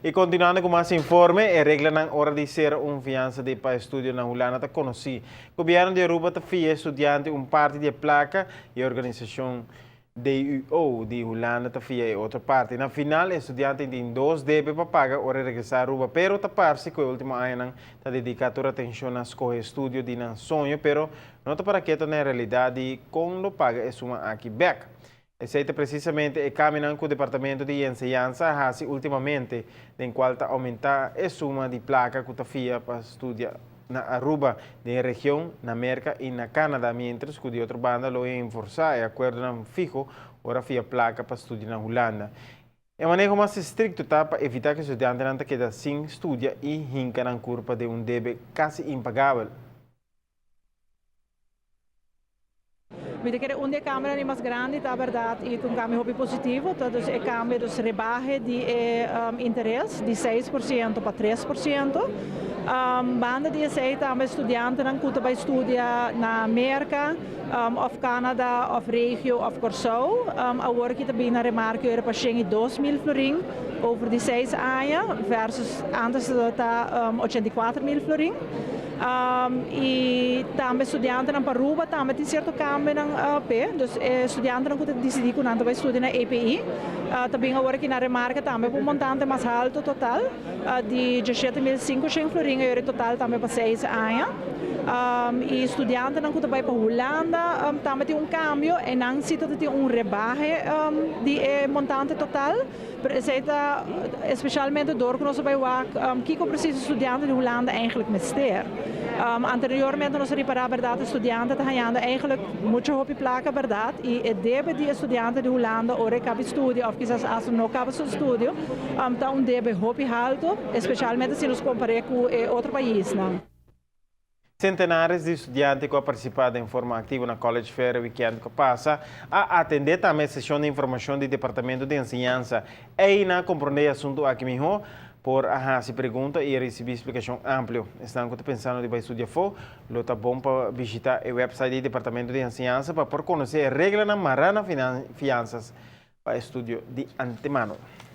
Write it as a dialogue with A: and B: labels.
A: Y continuando cu mas informe, e reglanan ora di cera un fiansa di pa estudio na Hulanda ta conoci. Gobierno di Aruba ta fia studiante un parti di placa y organisacion DUO di Hulanda ta fia e otro parti. Na final, e studiante tin dos debe pa paga ora regresa Aruba, pero ta parce cu e ultimo añanan ta dedica tur atencion na scoge estudio di nan soño, pero no ta para keto na realidad di con lo paga e suma aki bek. Esey ta precisamente e cambio cu Departamento di Enseñansa a haci ultimamente, den cual ta aumenta e suma di placa cu ta fia pa studia na Aruba, den region, na Merca y na Canada, mientras cu di otro banda lo enforsa e acuerdo fiho ora fia placa pa studia na Hulanda. E maneho mas estricto ta pa evita cu studiantenan ta keda sin studia y hinca nan curpa den un debe casi impagabel.
B: Mi ta kere un di e cambionan mas grandi ta berdad y un cambio hopi positivo, dus e cambio, dus rebahe di interes di 6% pa 3%. Banda di esey tambe studiantenan cu ta bay studia na America, of Canada, of regio, of Corsou, awor aki tambe na remarke pa 102 mil florin over di 6 aña versus antes ta 84 mil florin. Y tambe studiantenan pa Aruba tambe tin cierto cambio p'e, dus studiantenan cu dicidi cu nan ta bay studia na EPI, tambe awor aki na remarke tambe un montante mas halto total di 17.500 florin y total tambe pa 6 aña. Y studiantenan cu ta bay pa Hulanda tambe tin un cambio y nan si tin un rebahe di montante total, pero esey ta especialmente door cu nos ta bay wak kico precies studiante di Hulanda eigenlijk mester. Anteriormente nos a ripara, berdad, studiante ta hayando eigenlijk mucho hopi placa, berdad, y e debe di studiante di Hulanda ora caba studio of kisas hasta no caba su studio, ta un debe hopi halto, especialmente si nos compara cu otro paisnan.
A: Centenares di studiante cu a participa di forma activo na College Fair weekend cu a pasa, a atende tambe sesion di informacion di Departamento di Enseñansa. Y nan a comprende e asunto aki miho por haci pregunta y ricibi splicacion amplio. Esnan pensando di bay studia afo, lo ta bon pa bishita e website di Departamento di Enseñansa pa por conoce reglanan mara na fiansa pa estudio di antemano.